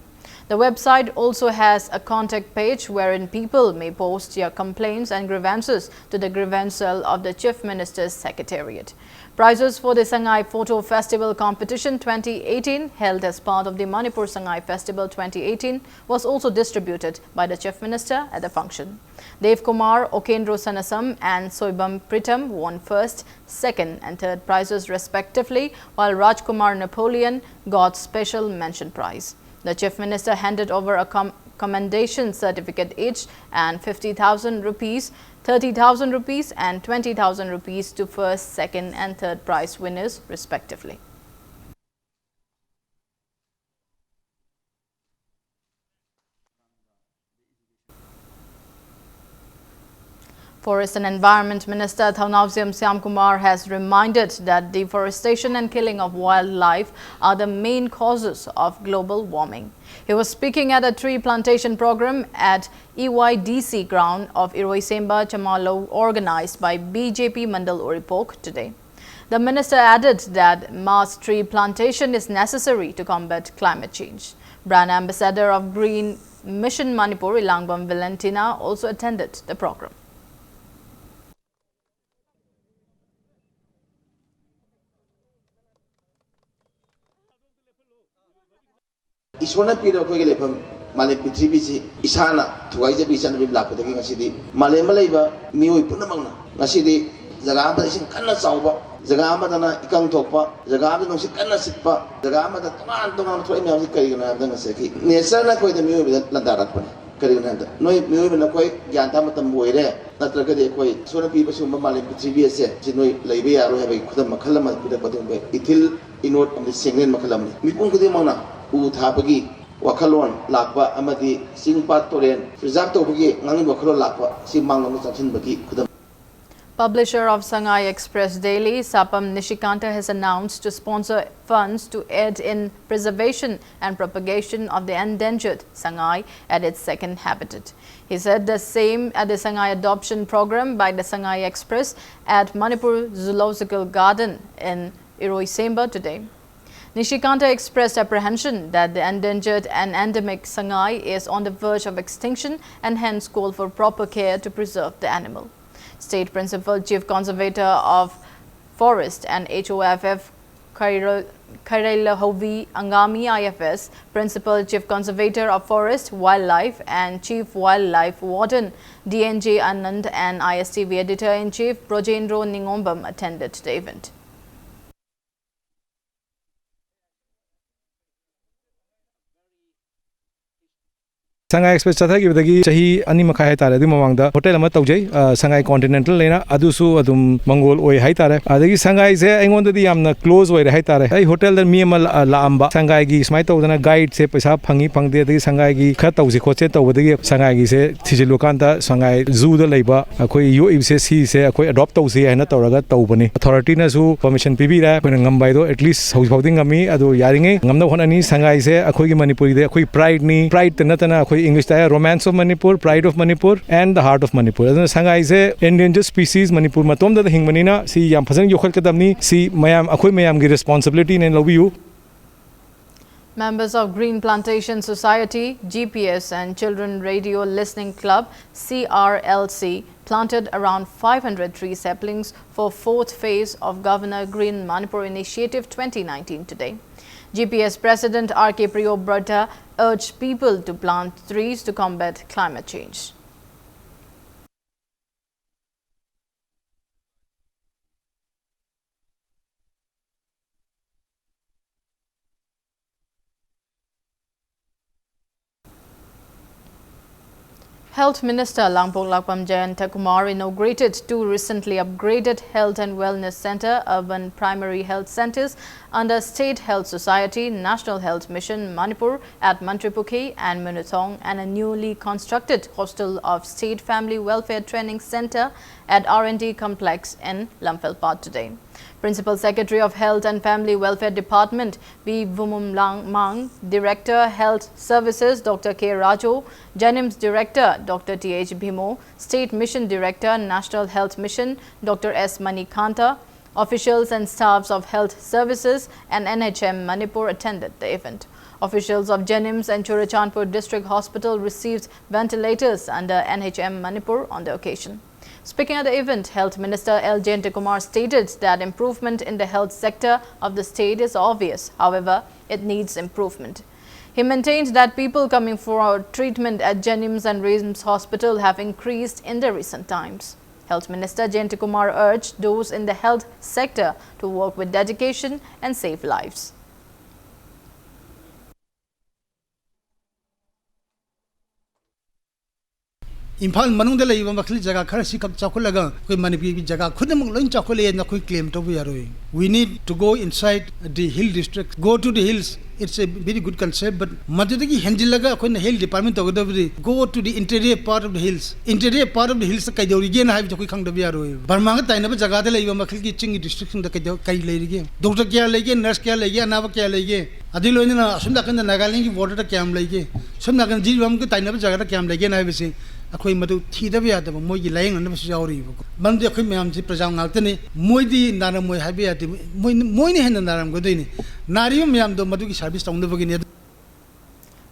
The website also has a contact page wherein people may post their complaints and grievances to the grievance cell of the Chief Minister's Secretariat. Prizes for the Sangai Photo Festival Competition twenty eighteen, held as part of the Manipur Sangai Festival twenty eighteen, was also distributed by the Chief Minister at the function. Dev Kumar, Okendro Sanasam, and Soibam Pritam won first, second, and third prizes respectively, while Rajkumar Napoleon got special mention prize. The Chief Minister handed over a com- commendation certificate each and fifty thousand rupees, thirty thousand rupees, and twenty thousand rupees to first, second, and third prize winners, respectively. Forest and Environment Minister Thounaojam Shyamkumar has reminded that deforestation and killing of wildlife are the main causes of global warming. He was speaking at a tree plantation program at E Y D C ground of Iroisemba Chamalo, organized by B J P Mandal Uripok today. The minister added that mass tree plantation is necessary to combat climate change. Brand ambassador of Green Mission Manipur, Elangbam Valentina, also attended the program. ꯏꯁꯣꯔꯅ ꯄꯤꯔꯕ ꯑꯩꯈꯣꯏꯒꯤ ꯂꯩꯐꯝ ꯃꯥꯂꯦꯝ ꯄ꯭ꯔꯤꯊꯤꯕꯤꯁꯤ ꯏꯁꯥꯅ ꯊꯨꯒꯥꯏꯖꯕꯤ ꯆꯠꯅꯕꯤ ꯂꯥꯛꯄꯗꯒꯤ ꯉꯁꯤꯗꯤ ꯃꯥꯂꯦꯝꯗ ꯂꯩꯕ ꯃꯤꯑꯣꯏ ꯄꯨꯝꯅꯃꯛꯅ ꯉꯁꯤꯗꯤ ꯖꯒꯥ ꯑꯃꯗ ꯏꯁꯤꯡ ꯀꯟꯅ ꯆꯥꯎꯕ, ꯖꯒꯥ ꯑꯃꯗꯅ ꯏꯀꯪ ꯊꯣꯛꯄ, ꯖꯒꯥ ꯑꯃꯗ ꯅꯨꯡꯁꯤꯠ ꯀꯟꯅ ꯁꯤꯠꯄ, ꯖꯒꯥ ꯑꯃꯗ ꯇꯣꯉꯥꯟ ꯇꯣꯉꯥꯟꯕ ꯊꯣꯛꯏ ꯃꯌꯥꯝꯁꯤ ꯀꯔꯤꯒꯤꯅꯣ ꯍꯥꯏꯕꯗ ꯉꯁꯥꯏꯒꯤ ꯅꯦꯆꯔꯅ ꯑꯩꯈꯣꯏꯗ ꯃꯤꯑꯣꯏꯕꯗ ꯂꯥꯟꯗꯥꯔꯛꯄꯅꯤ꯫ ꯀꯔꯤꯒꯤꯅꯣ ꯍꯥꯏꯕꯗ ꯅꯣꯏ ꯃꯤꯑꯣꯏꯕ ꯅꯈꯣꯏ ꯒ꯭ꯌꯥꯟ ꯇꯥꯕ ꯃꯇꯝꯕꯨ ꯑꯣꯏꯔꯦ, ꯅꯠꯇ꯭ꯔꯒꯗꯤ ꯑꯩꯈꯣꯏ ꯏꯁꯣꯔꯅ ꯄꯤꯕ ꯁꯤꯒꯨꯝꯕ ꯃꯥꯂꯦꯝ ꯄ꯭ꯔꯤꯊꯤꯕꯤ ꯑꯁꯦ ꯁꯤ ꯅꯣꯏ ꯂꯩꯕ ꯌꯥꯔꯣꯏ ꯍꯥꯏꯕꯒꯤ ꯈꯨꯗꯝ ꯃꯈꯜ ꯑꯃ ꯄꯤꯔꯛꯄ ꯑꯗꯨꯒꯨꯝꯕ ꯏꯊꯤꯜ ꯏꯅꯣꯠ ꯑꯃꯗꯤ ꯆꯦꯡꯂꯦꯟ ꯃꯈꯜ ꯑꯃꯅꯤ꯫ ꯃꯤꯄꯨꯝ ꯈꯨꯗꯤꯡꯃꯛꯅ ꯎ ꯊꯥꯕꯒꯤ ꯋꯥꯈꯜꯂꯣꯟ ꯂꯥꯛꯄ ꯑꯃꯗꯤ ꯆꯤꯡ ꯄꯥꯠ ꯇꯨꯔꯦꯜ preserve ꯇꯧꯕꯒꯤ ꯉꯥꯡꯅꯕ ꯋꯥꯈꯜꯂꯣꯟ ꯂꯥꯛꯄ ꯁꯤ ꯃꯥꯡꯂꯣꯝꯗ ꯆꯪꯁꯤꯟꯕꯒꯤ ꯈꯨꯗꯝ꯫ Publisher of Sangai Express Daily, Sapam Nishikanta, has announced to sponsor funds to aid in preservation and propagation of the endangered Sangai at its second habitat. He said the same at the Sangai Adoption Program by the Sangai Express at Manipur Zoological Garden in Iroisemba today. Nishikanta expressed apprehension that the endangered and endemic sangai is on the verge of extinction and hence called for proper care to preserve the animal. State Principal Chief Conservator of Forest and H O F F Khairailahovi Angami I F S, Principal Chief Conservator of Forest, Wildlife and Chief Wildlife Warden D N J Anand and I S T V Editor-in-Chief Brojendro Ningombam attended the event. Sangai express ꯆꯠꯊꯈꯤꯕꯗꯒꯤ ꯆꯍꯤ ꯑꯅꯤ ꯃꯈꯥꯏ ꯍꯥꯏꯇꯥꯔꯦ, ꯑꯗꯨꯒꯤ ꯃꯃꯥꯡꯗ hotel ꯑꯃ ꯇꯧꯖꯩ, ꯑ, ꯁꯉꯥꯏ ꯀꯣꯟꯇꯤꯅꯦꯟꯇꯦꯜ ꯍꯥꯏꯅ, ꯑꯗꯨꯁꯨ ꯑꯗꯨꯝ ꯃꯪꯒꯣꯜ ꯑꯣꯏ ꯍꯥꯏꯇꯥꯔꯦ꯫ ꯑꯗꯒꯤ ꯁꯉꯥꯏꯁꯦ ꯑꯩꯉꯣꯟꯗꯗꯤ ꯌꯥꯝꯅ ꯀ꯭ꯂꯣꯖ ꯑꯣꯏꯔꯦ ꯍꯥꯏꯇꯥꯔꯦ꯫ ꯑꯩ ꯍꯣꯇꯦꯜꯗ ꯃꯤ ꯑꯃ ꯂꯥ-, ꯂꯥꯛꯑꯝꯕ, ꯁꯉꯥꯏꯒꯤ ꯁꯨꯃꯥꯏꯅ ꯇꯧꯗꯅ ꯒꯥꯏꯗꯁꯦ ꯄꯩꯁꯥ ꯐꯪꯉꯤ ꯐꯪꯗꯦ, ꯑꯗꯒꯤ ꯁꯉꯥꯏꯒꯤ ꯈꯔ ꯇꯧꯁꯤ ꯈꯣꯠꯁꯤ ꯇꯧꯕꯗꯒꯤ ꯁꯉꯥꯏꯒꯤꯁꯦ ꯊꯤꯖꯤꯜꯂꯨꯀꯥꯟꯗ ꯁꯉꯥꯏ ꯖꯨꯗ ꯂꯩꯕ ꯑꯩꯈꯣꯏ ꯌꯣꯛꯏꯕꯁꯦ ꯁꯤꯁꯦ ꯑꯩꯈꯣꯏ ꯑꯦꯗꯣꯞ ꯇꯧꯁꯤ ꯍꯥꯏꯅ ꯇꯧꯔꯒ ꯇꯧꯕꯅꯤ꯫ ꯑꯊꯣꯔꯤꯇꯤꯅꯁꯨ ꯄꯔꯃꯤꯁꯟ ꯄꯤꯕꯤꯔꯦ꯫ ꯑꯩꯈꯣꯏꯅ ꯉꯝꯕ ꯍꯥꯏꯗꯣ ꯑꯦꯠꯂꯤꯁ ꯍꯧꯖꯤꯛ ꯐꯥꯎꯗꯤ ꯉꯝꯃꯤ, ꯑꯗꯣ ꯌꯥꯔꯤꯉꯩ ꯉꯝꯅꯕ ꯍꯣꯠꯅꯅꯤ꯫ ꯁꯉꯥꯏꯁꯦ ꯑꯩꯈꯣꯏꯒꯤ ꯃꯅꯤꯄꯨꯔꯤꯗ ꯑꯩꯈꯣꯏ ꯄ꯭ꯔꯥꯏꯗꯅꯤ, ꯄ꯭ꯔꯥꯏꯗꯇ ꯅꯠꯇꯅ ꯑꯩꯈꯣꯏ ꯏꯪꯂꯤꯁꯇ ꯍꯥꯏꯔ Romance of Manipur, Pride of Manipur and the Heart of Manipur꯫ ꯑꯗꯨꯅ ꯁꯉꯥꯏꯁꯦ endangered species, ꯃꯅꯤꯄꯨꯔ ꯃꯇꯣꯝꯗꯗ ꯍꯤꯡꯕꯅꯤꯅ ꯁꯤ ꯌꯥꯝ ꯐꯖꯅ ꯌꯣꯛꯈꯠꯀꯗꯕꯅꯤ꯫ ꯁꯤ ꯃꯌꯥꯝ, ꯑꯩꯈꯣꯏ ꯃꯌꯥꯝꯒꯤ ꯔꯦꯁꯄꯣꯟꯁꯤꯕꯤꯂꯤꯇꯤꯅꯦꯅ ꯂꯧꯕꯤꯌꯨ꯫ Members of Green Plantation Society, G P S and Children Radio Listening Club, C R L C, planted around five hundred tree saplings for fourth phase of Governor Green Manipur Initiative twenty nineteen today. G P S President R K Priyobrata urged people to plant trees to combat climate change. Health Minister Langpoklakpam Jayantakumar inaugurated two recently upgraded Health and Wellness Centre, Urban Primary Health Centres, under State Health Society, National Health Mission, Manipur at Mantripukhi and Munithong, and a newly constructed Hostel of State Family Welfare Training Centre at R and D Complex in Lamphel Park today. Principal Secretary of Health and Family Welfare Department, V Vumumlang Mang, Director, Health Services, Doctor K Rajo, JNIMS Director, Doctor T H Bhimo, State Mission Director, National Health Mission, Doctor S Manikanta, Officials and staffs of health services and N H M Manipur attended the event. Officials of JNIMS and Churachandpur District Hospital received ventilators under N H M Manipur on the occasion. Speaking at the event, Health Minister L Jayantakumar stated that improvement in the health sector of the state is obvious. However, it needs improvement. He maintained that people coming for treatment at JNIMS and RIMS Hospital have increased in the recent times. Health Minister Jayantakumar urged those in the health sector to work with dedication and save lives. Imphal ꯃꯅꯨꯡꯗ ꯂꯩꯔꯤꯕ ꯃꯈꯜ ꯖꯒꯥ ꯈꯔꯁꯤ ꯈꯛ ꯆꯥꯎꯈꯠꯂꯒ ꯑꯩꯈꯣꯏ ꯃꯅꯤꯄꯨꯔꯒꯤ ꯖꯒꯥ ꯈꯨꯗꯤꯡꯃꯛ ꯂꯣꯏ ꯆꯥꯎꯈꯠꯂꯦ ꯍꯥꯏꯅ ꯑꯩꯈꯣꯏ claim ꯇꯧꯕ ꯌꯥꯔꯣꯏ. We need to go inside the hill district, go to the hills. It's a very good concept, but ꯃꯗꯨꯗꯒꯤ ꯍꯦꯟꯖꯤꯜꯂꯒ ꯑꯩꯈꯣꯏꯅ health department ꯇꯧꯒꯗꯕꯗꯤ go to the interior part of the hills. Interior part of the hills ꯀꯩꯗꯧꯔꯤꯒꯦꯅ ꯍꯥꯏꯕꯗꯨ ꯑꯩꯈꯣꯏ ꯈꯪꯗꯕ ꯌꯥꯔꯣꯏ. ꯕꯔꯃꯥꯒ ꯇꯥꯏꯅꯕ ꯖꯒꯥꯗ ꯂꯩꯕ ꯃꯈꯜꯒꯤ ꯆꯤꯡꯒꯤ districtꯁꯤꯡꯗ ꯀꯩꯗꯧ- ꯀꯩ ꯂꯩꯔꯤꯒꯦ? Doctor ꯀꯌꯥ ꯂꯩꯒꯦ, nurse ꯀꯌꯥ ꯂꯩꯒꯦ, ꯑꯅꯥꯕ ꯀꯌꯥ ꯂꯩꯒꯦ? ꯑꯗꯨ ꯂꯣꯏꯅꯅ ꯑꯁꯣꯝ ꯅꯥꯀꯟꯗ ꯅꯥꯒꯥꯂꯦꯟꯒꯤ borderꯗ ꯀꯌꯥꯝ ꯂꯩꯒꯦ, ꯁꯣꯝ ꯅꯥꯀꯟꯗ ꯖꯤꯔꯤꯕꯥꯝꯒ ꯇꯥꯏꯅꯕ ꯖꯒꯥꯗ ꯀꯌꯥꯝ ꯂꯩꯒꯦꯅ ꯍꯥꯏꯕꯁꯤ ꯑꯩꯈꯣꯏ ꯃꯗꯨ ꯊꯤꯗꯕ ꯌꯥꯗꯕ, ꯃꯣꯏꯒꯤ ꯂꯥꯏꯌꯦꯡꯅꯅꯕꯁꯨ ꯌꯥꯎꯔꯤꯕꯀꯣ. ꯃꯔꯝꯗꯤ ꯑꯩꯈꯣꯏ ꯃꯌꯥꯝꯁꯤ ꯄ꯭ꯔꯖꯥ ꯉꯥꯛꯇꯅꯤ, ꯃꯣꯏꯗꯤ ꯅꯥꯔꯝꯃꯣꯏ ꯍꯥꯏꯕ ꯌꯥꯗꯦ, ꯃꯣꯏ, ꯃꯣꯏꯅ ꯍꯦꯟꯅ ꯅꯥꯔꯝꯒꯗꯣꯏꯅꯤ. ꯅꯥꯔꯤꯕ ꯃꯌꯥꯝꯗꯣ ꯃꯗꯨꯒꯤ service ꯇꯧꯅꯕꯒꯤꯅꯤ. ꯑꯗꯨ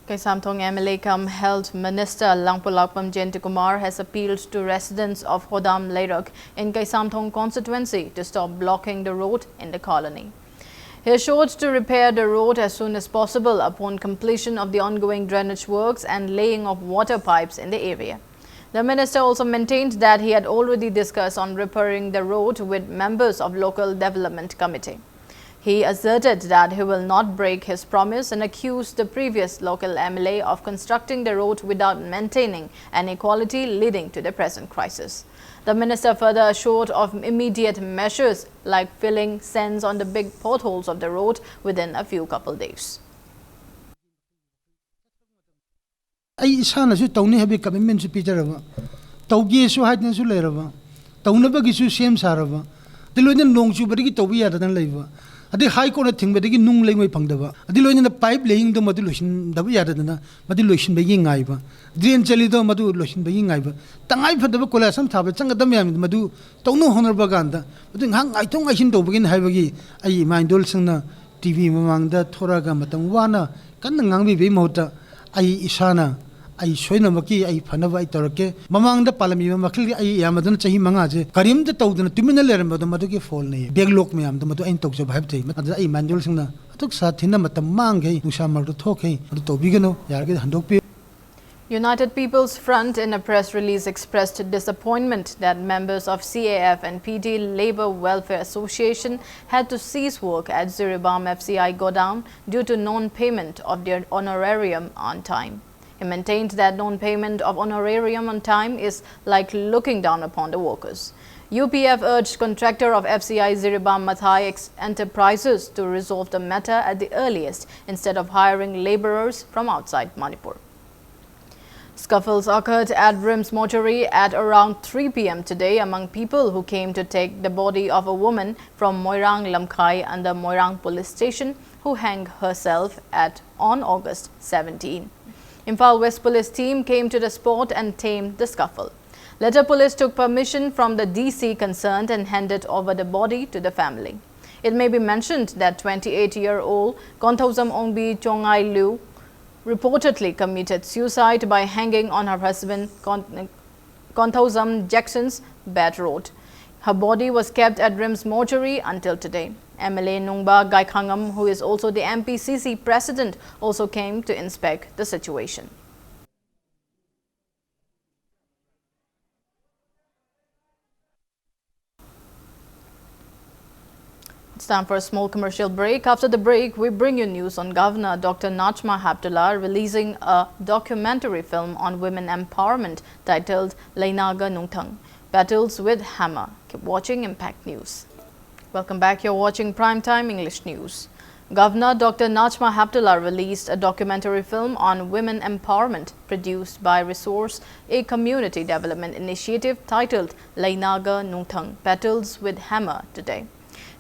Kaisamthong M L A cum Health Minister Langpulakpam Jayantakumar has appealed to residents of Hodam Leirak in Kaisamthong constituency to stop blocking the road in the colony. He assured to repair the road as soon as possible upon completion of the ongoing drainage works and laying of water pipes in the area. The minister also maintained that he had already discussed on repairing the road with members of local development committee. He asserted that he will not break his promise and accused the previous local M L A of constructing the road without maintaining an equality, leading to the present crisis. The minister further assured of immediate measures like filling sends on the big potholes of the road within a few couple days. ꯑꯩ ꯏꯁꯥꯅꯁꯨ ꯇꯧꯅꯤ ꯍꯥꯏꯕꯒꯤ commitmentꯁꯨ ꯄꯤꯖꯔꯕ, ꯇꯧꯒꯦꯁꯨ ꯍꯥꯏꯗꯅꯁꯨ ꯂꯩꯔꯕ, ꯇꯧꯅꯕꯒꯤꯁꯨ ꯁꯦꯝ ꯁꯥꯔꯕ, ꯑꯗꯨ ꯂꯣꯏꯅ ꯅꯣꯡ ꯆꯨꯕꯗꯒꯤ ꯇꯧꯕ ꯌꯥꯗꯗꯅ ꯂꯩꯕ, ꯑꯗꯩ ꯍꯥꯏ ꯀꯣꯔꯠꯅ ꯊꯤꯡꯕꯗꯒꯤ ꯅꯨꯡ ꯂꯩꯉꯣꯏ ꯐꯪꯗꯕ, ꯑꯗꯩ ꯂꯣꯏꯅꯅ ꯄꯥꯏꯞ ꯂꯦꯌꯤꯡꯗꯣ ꯃꯗꯨ ꯂꯣꯏꯁꯤꯟꯗꯕ ꯌꯥꯗꯗꯅ ꯃꯗꯨ ꯂꯣꯏꯁꯤꯟꯕꯒꯤ ꯉꯥꯏꯕ, ꯗ꯭ꯔꯦꯟ ꯆꯦꯜꯂꯤꯗꯣ ꯃꯗꯨ ꯂꯣꯏꯁꯤꯟꯕꯒꯤ ꯉꯥꯏꯕ, ꯇꯉꯥꯏ ꯐꯗꯕ ꯀꯣꯏꯂꯥꯁ ꯑꯃ ꯊꯥꯕ ꯆꯪꯒꯗꯕ ꯃꯌꯥꯝꯗꯨ ꯃꯗꯨ ꯇꯧꯅ ꯍꯣꯠꯅꯔꯛꯄ ꯀꯥꯟꯗ ꯃꯗꯨ ꯉꯥꯏꯍꯥꯛ ꯉꯥꯏꯊꯣꯛ ꯉꯥꯏꯁꯤꯟ ꯇꯧꯕꯒꯤꯅꯤ ꯍꯥꯏꯕꯒꯤ ꯑꯩ ꯏꯃꯥ ꯏꯟꯗꯣꯜꯁꯤꯡꯅ ꯇꯤ ꯚꯤ ꯃꯃꯥꯡꯗ ꯊꯣꯔꯛꯑꯒ ꯃꯇꯝ ꯋꯥꯅ ꯀꯟꯅ ꯉꯥꯡꯕꯤꯕꯒꯤ ꯃꯍꯨꯠꯇ ꯑꯩ ꯏꯁꯥꯅ ꯑꯩ ꯁꯣꯏꯅꯃꯛꯀꯤ ꯑꯩ ꯐꯅꯕ ꯑꯩ ꯇꯧꯔꯛꯀꯦ꯫ ꯃꯃꯥꯡꯗ ꯄꯥꯜꯂꯝꯃꯤꯕ ꯃꯈꯩꯒꯤ ꯑꯩ ꯌꯥꯝꯃꯗꯨꯅ ꯆꯍꯤ ꯃꯉꯥꯁꯦ ꯀꯔꯤꯝꯇ ꯇꯧꯗꯅ ꯇꯨꯃꯤꯟꯅ ꯂꯩꯔꯝꯕꯗꯣ ꯃꯗꯨꯒꯤ ꯐꯣꯜꯅꯤ, ꯕꯦꯛꯂꯣꯛ ꯃꯌꯥꯝꯗꯣ ꯃꯗꯨ ꯑꯩꯅ ꯇꯧꯖꯕ ꯍꯥꯏꯕ ꯇꯥꯏ꯫ ꯑꯗꯨꯗ ꯑꯩ ꯏꯃꯥ ꯏꯟꯗꯣꯜꯁꯤꯡꯅ ꯑꯗꯨꯛ ꯁꯥꯊꯤꯅ ꯃꯇꯝ ꯃꯥꯡꯈꯩ ꯅꯨꯡꯁꯥ ꯃꯔꯛꯇ ꯊꯣꯛꯈꯩ ꯑꯗꯨ ꯇꯧꯕꯤꯒꯅꯨ, ꯌꯥꯔꯒꯗꯤ ꯍꯟꯗꯣꯛꯄꯤꯌꯨ꯫ United People's Front, in a press release, expressed disappointment that members of C A F and P D Labour Welfare Association had to cease work at Jiribam F C I godown due to non-payment of their honorarium on time. It maintained that non-payment of honorarium on time is like looking down upon the workers. U P F urged contractor of F C I Jiribam Mathai Ex- Enterprises to resolve the matter at the earliest instead of hiring labourers from outside Manipur. Scuffles occurred at RIMS mortuary at around three p.m. today among people who came to take the body of a woman from Moirang Lamkhai under Moirang police station who hanged herself at on August seventeen. Imphal West police team came to the spot and tamed the scuffle. Later, police took permission from the D C concerned and handed over the body to the family. It may be mentioned that twenty-eight-year-old Konthoujam Ongbi Chongai Liu reportedly committed suicide by hanging on her husband Kon- Konthoujam Jackson's bed road. Her body was kept at RIMS mortuary until today. M L A Nungba Gaikhangam, who is also the M P C C president, also came to inspect the situation. It's time for a small commercial break. After the break, we bring you news on Governor Doctor Najma Heptulla releasing a documentary film on women empowerment titled Leinaga Nungthang, Battles with Hammer. Keep watching Impact News. Welcome back. You're watching Primetime English News. Governor Doctor Najma Heptulla released a documentary film on women empowerment produced by Resource, a community development initiative, titled Leinaga Nungthang, Battles with Hammer, today.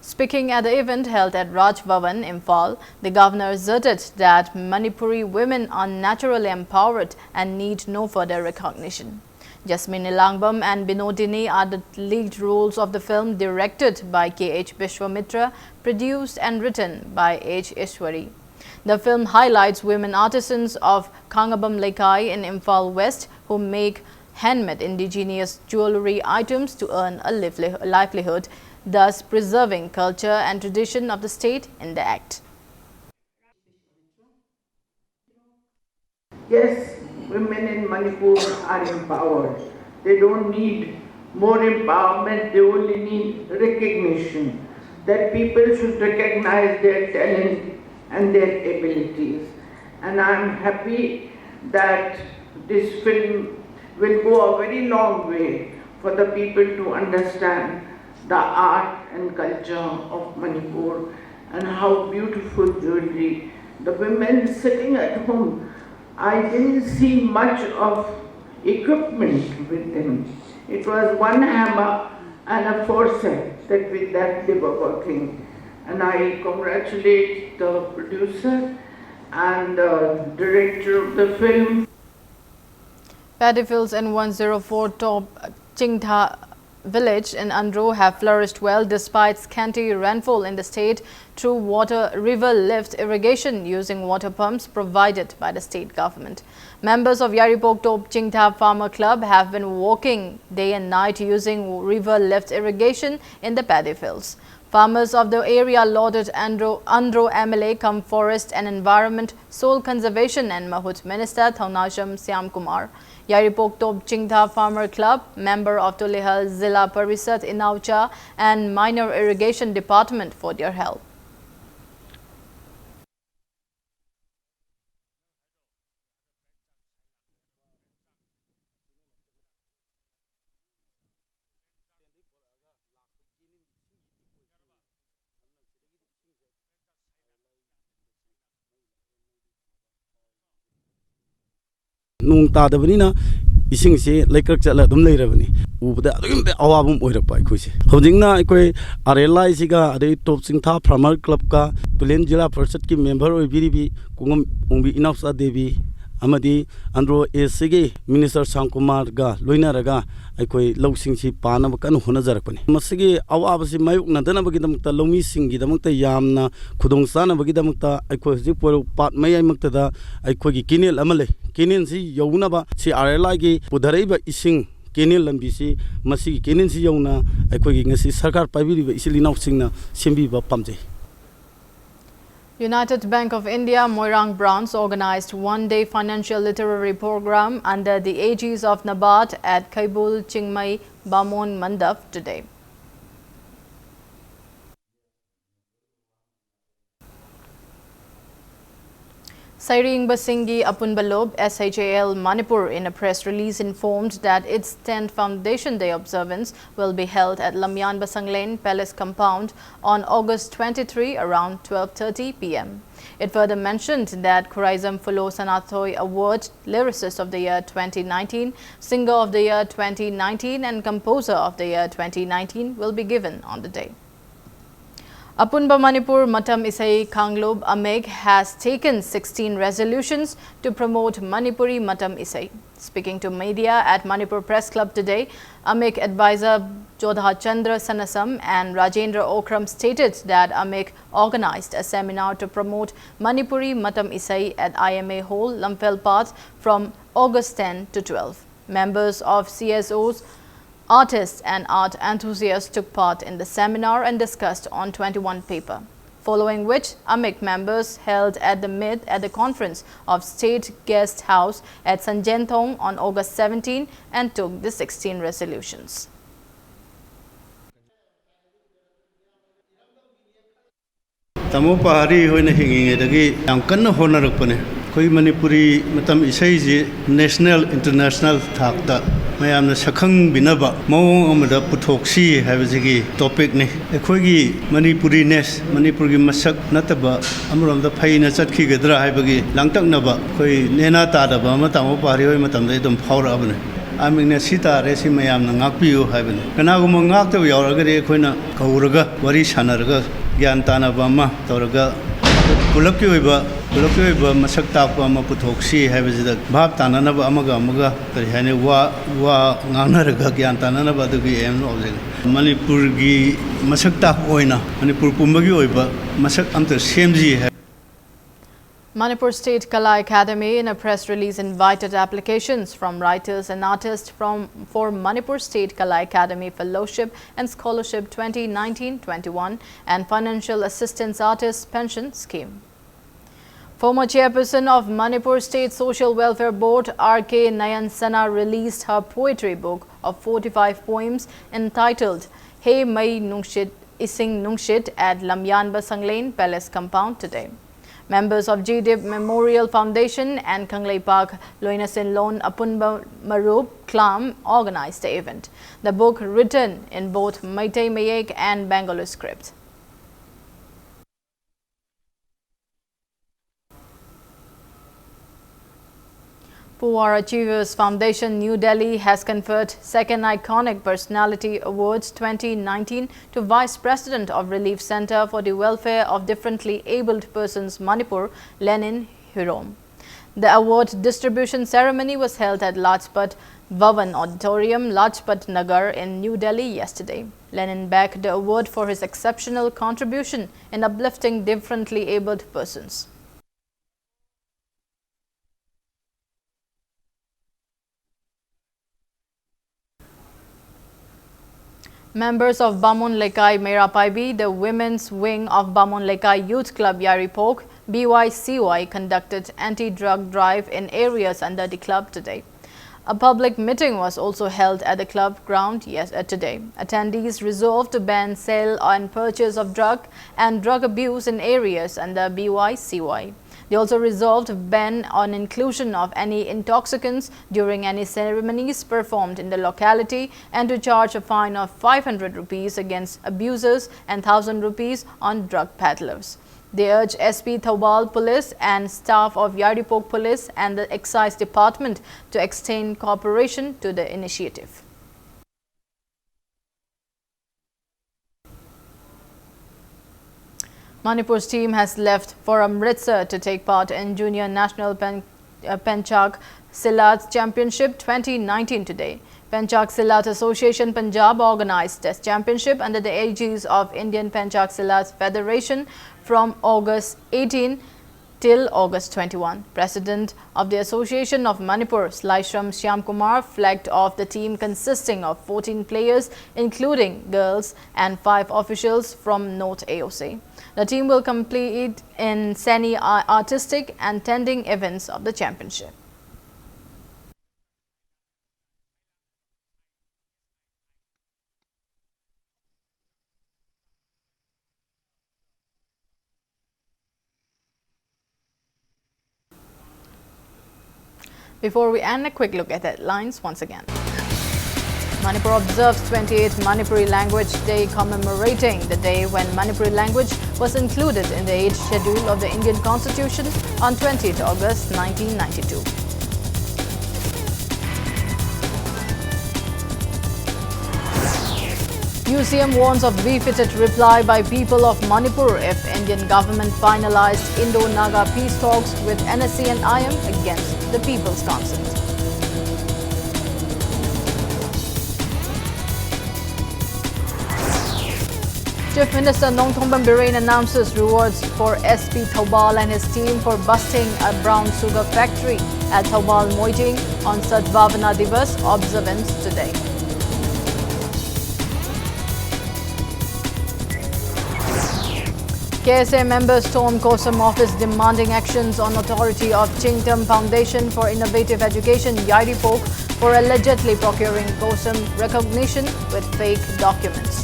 Speaking at the event held at Raj Bhavan, Imphal, the governor asserted that Manipuri women are naturally empowered and need no further recognition. Jasmine Elangbam and Binodini are the lead roles of the film, directed by K H Vishwamitra, produced and written by H Ishwari. The film highlights women artisans of Khangabam Leikai in Imphal West who make handmade indigenous jewelry items to earn a liveli-, livelihood, thus preserving culture and tradition of the state in the act. Yes, women in Manipur are empowered. They don't need more empowerment, they only need recognition, that people should recognize their talent and their abilities. And I'm happy that this film will go a very long way for the people to understand the art and culture of Manipur and how beautiful jewelry. The women sitting at home, I didn't see much of equipment with them. It was one hammer and a forceps that with that they were working. And I congratulate the producer and the director of the film. Paddy fields in one zero four Top Chingtha village in Andro have flourished well despite scanty rainfall in the state through water river lift irrigation using water pumps provided by the state government. Members of Yairipok Top Chingtha Farmer Club have been working day and night using river lift irrigation in the paddy fields. Farmers of the area lauded Andro, Andro M L A cum Forest and Environment Soil Conservation and Mahut Minister Thaunajam Shyam Kumar. Yairipok Top Chingtha Farmer Club, member of Tulihal Zilla Parisad Inaucha and Minor Irrigation Department for their help. ꯅꯣꯡ ꯇꯥꯗꯕꯅꯤꯅ ꯏꯁꯤꯡꯁꯤ ꯂꯩꯀ꯭ꯔꯛ ꯆꯠꯂ ꯑꯗꯨꯝ ꯂꯩꯔꯕꯅꯤ꯫ ꯎꯕꯗ ꯑꯗꯨꯛꯀꯤ ꯃꯇꯤꯛ ꯑꯋꯥꯕ ꯑꯃ ꯑꯣꯏꯔꯛꯄ ꯑꯩꯈꯣꯏꯁꯦ꯫ ꯍꯧꯖꯤꯛꯅ ꯑꯩꯈꯣꯏ ꯑꯥꯔ ꯑꯦꯜ ꯑꯥꯏꯁꯤꯒ, ꯑꯗꯩ ꯇꯣꯞ ꯆꯤꯡꯊꯥ ꯐꯥꯔꯃꯔ ꯀ꯭ꯂꯕꯀ, ꯇꯨꯂꯦꯟ ꯖꯤꯂꯥ ꯄꯔꯤꯁꯠꯀꯤ ꯃꯦꯝꯕꯔ ꯑꯣꯏꯕꯤꯔꯤꯕꯤ ꯀꯣꯡꯉꯝ ꯑꯣꯡꯕꯤ ꯏꯅꯥꯎꯆꯥ ꯗꯦꯕꯤ ꯑꯃꯗꯤ ꯑꯟꯗ꯭ꯔꯣ ꯑꯦꯁꯤꯒꯤ ꯃꯤꯅꯤꯁꯇꯔ ꯁ꯭ꯌꯥꯝꯀꯨꯃꯥꯔꯒ ꯂꯣꯏꯅꯔꯒ ꯑꯩꯈꯣꯏ ꯂꯧꯁꯤꯡꯁꯤ ꯄꯥꯅꯕ ꯀꯟꯅ ꯍꯣꯠꯅꯖꯔꯛꯄꯅꯤ꯫ ꯃꯁꯤꯒꯤ ꯑꯋꯥꯕꯁꯤ ꯃꯥꯌꯣꯛꯅꯗꯅꯕꯒꯤꯗꯃꯛꯇ, ꯂꯧꯃꯤꯁꯤꯡꯒꯤꯗꯃꯛꯇ ꯌꯥꯝꯅ ꯈꯨꯗꯣꯡ ꯆꯥꯅꯕꯒꯤꯗꯃꯛꯇ ꯑꯩꯈꯣꯏ ꯍꯧꯖꯤꯛ ꯄꯣꯏꯔꯧ ꯄꯥꯠ ꯃꯌꯥꯏꯃꯛꯇꯗ ꯑꯩꯈꯣꯏꯒꯤ ꯀꯦꯅꯦꯜ ꯑꯃ ꯂꯩ꯫ ꯀꯦꯅꯦꯜꯁꯤ ꯌꯧꯅꯕ ꯁꯤ ꯑꯥꯔ ꯑꯦꯜ ꯑꯥꯏꯒꯤ ꯄꯨꯊꯔꯛꯏꯕ ꯏꯁꯤꯡ ꯀꯦꯅꯦꯜ ꯂꯝꯕꯤꯁꯤ, ꯃꯁꯤꯒꯤ ꯀꯦꯅꯦꯜꯁꯤ ꯌꯧꯅ ꯑꯩꯈꯣꯏꯒꯤ ꯉꯁꯤ ꯁꯔꯀꯥꯔ ꯄꯥꯏꯕꯤꯔꯤꯕ ꯏꯆꯤꯜ ꯏꯅꯥꯎꯁꯤꯡꯅ ꯁꯦꯝꯕꯤꯕ ꯄꯥꯝꯖꯩ꯫ United Bank of India Moirang Branch organized one-day financial literary program under the aegis of NABARD at Khaibul Chingmai Bamon Mandap today. ꯁꯩꯔꯦꯡꯕꯁꯤꯡꯒꯤ ꯑꯄꯨꯟꯕ ꯂꯨꯞ, S H A L Manipur, in a press release, informed that its tenth Foundation Day observance will be held at Lamyan Basanglen Palace compound on August twenty-three around twelve thirty p m. It further mentioned that Khuraizam Phulo Sanathoi Award, Lyricist of the Year twenty nineteen, Singer of the Year twenty nineteen, and Composer of the Year twenty nineteen will be given on the day. Apunba Manipur Matam Isai Kanglup, AMIK, has taken sixteen resolutions to promote Manipuri Matam Isai. Speaking to media at Manipur Press Club today, AMIK advisor Jodha Chandra Sanasam and Rajendra Okram stated that AMIK organized a seminar to promote Manipuri Matam Isai at I M A Hall, Lamphel Path, from August ten to twelve. Members of C S Os, artists and art enthusiasts took part in the seminar and discussed on twenty-one paper, following which AMIK members held at the mid at the conference of State Guest House at Sanjenthong on August seventeen and took the sixteen resolutions. ꯇꯥꯃꯣ ꯄꯍꯥꯔꯤ ꯍꯣꯏꯅ ꯍꯤꯡꯉꯤꯉꯩꯗꯒꯤ ꯌꯥꯝ ꯀꯟꯅ ꯍꯣꯠꯅꯔꯛꯄꯅꯦ꯫ ꯑꯩꯈꯣꯏ ꯃꯅꯤꯄꯨꯔꯤ ꯃꯇꯝ ꯏꯁꯩꯁꯤ national international ꯊꯥꯛꯇ ꯃꯌꯥꯝꯅ ꯁꯛꯈꯪꯕꯤꯅꯕ ꯃꯑꯣꯡ ꯑꯃꯗ ꯄꯨꯊꯣꯛꯁꯤ ꯍꯥꯏꯕꯁꯤꯒꯤ ꯇꯣꯄꯤꯛꯅꯤ꯫ ꯑꯩꯈꯣꯏꯒꯤ ꯃꯅꯤꯄꯨꯔꯤꯅꯦꯁ, ꯃꯅꯤꯄꯨꯔꯒꯤ ꯃꯁꯛ ꯅꯠꯇꯕ ꯑꯃꯔꯣꯝꯗ ꯐꯩꯅ ꯆꯠꯈꯤꯒꯗ꯭ꯔꯥ ꯍꯥꯏꯕꯒꯤ ꯂꯥꯡꯇꯛꯅꯕ ꯑꯩꯈꯣꯏ ꯅꯦꯅꯥ ꯇꯥꯗꯕ ꯑꯃ ꯇꯥꯃꯣ ꯄꯥꯔꯤ ꯍꯣꯏ ꯃꯇꯝꯗ ꯑꯗꯨꯝ ꯐꯥꯎꯔꯛꯑꯕꯅꯤ꯫ ꯑꯥꯃꯤꯡꯅ ꯁꯤ ꯇꯥꯔꯦ, ꯁꯤ ꯃꯌꯥꯝꯅ ꯉꯥꯛꯄꯤꯌꯨ ꯍꯥꯏꯕꯅꯤ꯫ ꯀꯅꯥꯒꯨꯝꯕ ꯉꯥꯛꯇꯕ ꯌꯥꯎꯔꯒꯗꯤ ꯑꯩꯈꯣꯏꯅ ꯀꯧꯔꯒ ꯋꯥꯔꯤ ꯁꯥꯟꯅꯔꯒ ꯒ꯭ꯌꯥꯟ ꯇꯥꯅꯕ ꯑꯃ ꯇꯧꯔꯒ ꯄꯨꯂꯞꯀꯤ ꯑꯣꯏꯕ, ꯄꯨꯂꯞꯀꯤ ꯑꯣꯏꯕ ꯃꯁꯛ ꯇꯥꯛꯄ ꯑꯃ ꯄꯨꯊꯣꯛꯁꯤ ꯍꯥꯏꯕꯁꯤꯗ ꯚꯥꯞ ꯇꯥꯅꯅꯕ ꯑꯃꯒ ꯑꯃꯒ ꯀꯔꯤ ꯍꯥꯏꯅꯤ, ꯋꯥ, ꯋꯥ ꯉꯥꯡꯅꯔꯒ ꯒ꯭ꯌꯥꯟ ꯇꯥꯅꯅꯕ ꯑꯗꯨꯒꯤ aim and object꯫ ꯃꯅꯤꯄꯨꯔꯒꯤ ꯃꯁꯛ ꯇꯥꯛꯄ ꯑꯣꯏꯅ ꯃꯅꯤꯄꯨꯔ ꯄꯨꯝꯕꯒꯤ ꯑꯣꯏꯕ ꯃꯁꯛ ꯑꯝꯇ ꯁꯦꯝꯁꯤ ꯍꯥꯏ꯫ Manipur State Kala Academy, in a press release, invited applications from writers and artists from, for Manipur State Kala Academy Fellowship and Scholarship twenty nineteen twenty-one and Financial Assistance Artists Pension Scheme. Former chairperson of Manipur State Social Welfare Board, R K Nayansana, released her poetry book of forty-five poems entitled He Mai Nungshit, Ising Nungshit at Lamyanba Sanglen Palace compound today. Members of G D I P Memorial Foundation and Kangleipak Loinasenlon Apunba Marup Klam organized the event. The book, written in both Meitei Mayek and Bengali script. Poor Achievers Foundation, New Delhi, has conferred Second Iconic Personality Awards twenty nineteen to Vice President of Relief Centre for the Welfare of Differently Abled Persons, Manipur, Lenin Hirom. The award distribution ceremony was held at Lajpat Bhavan Auditorium, Lajpat Nagar in New Delhi yesterday. Lenin bagged the award for his exceptional contribution in uplifting differently abled persons. Members of Bamon Lekai Meirapaibi, the women's wing of Bamon Lekai Youth Club Yaripok, B Y C Y, conducted anti-drug drive in areas under the club today. A public meeting was also held at the club ground yes, uh, today. Attendees resolved to ban sale and purchase of drug and drug abuse in areas under B Y C Y. They also resolved a ban on inclusion of any intoxicants during any ceremonies performed in the locality and to charge a fine of five hundred rupees against abusers and one thousand rupees on drug peddlers. They urge S P Thoubal Police and staff of Yairipok Police and the Excise Department to extend cooperation to the initiative. Manipur's team has left for Amritsar to take part in Junior National Pen-, uh, Penchak Silat Championship twenty nineteen today. Penchak Silat Association Punjab organized this championship under the aegis of Indian Penchak Silat Federation from August eighteen till August twenty-one. President of the Association of Manipur, Laishram Shyamkumar, flagged off the team consisting of fourteen players, including girls, and five officials from North A O C. The team will compete in semi artistic and tending events of the championship. Before we end, a quick look at headlines once again. Manipur observes twenty-eighth Manipuri Language Day, commemorating the day when Manipuri language was included in the eighth Schedule of the Indian Constitution on twentieth August nineteen ninety-two. U C M warns of befitted reply by people of Manipur if Indian government finalized Indo-Naga peace talks with N S C N I M against the people's consent. Chief Minister Nongthombam Biren announces rewards for S P Thoubal and his team for busting a brown sugar factory at Thoubal Moiting on Sadbhavana Divas observance today. K S A members storm COSUM office demanding actions on authority of Chingtam Foundation for Innovative Education, Yairipok, for allegedly procuring COSUM recognition with fake documents.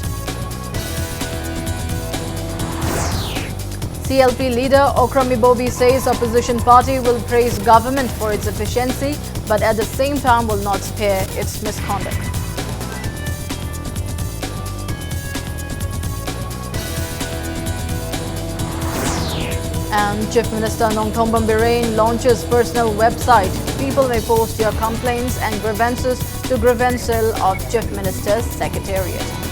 T L P leader Okram Ibobi says opposition party will praise government for its efficiency, but at the same time will not spare its misconduct. And Chief Minister Nongthombam Biren launches personal website. People may post their complaints and grievances to grievance cell of Chief Minister's Secretariat.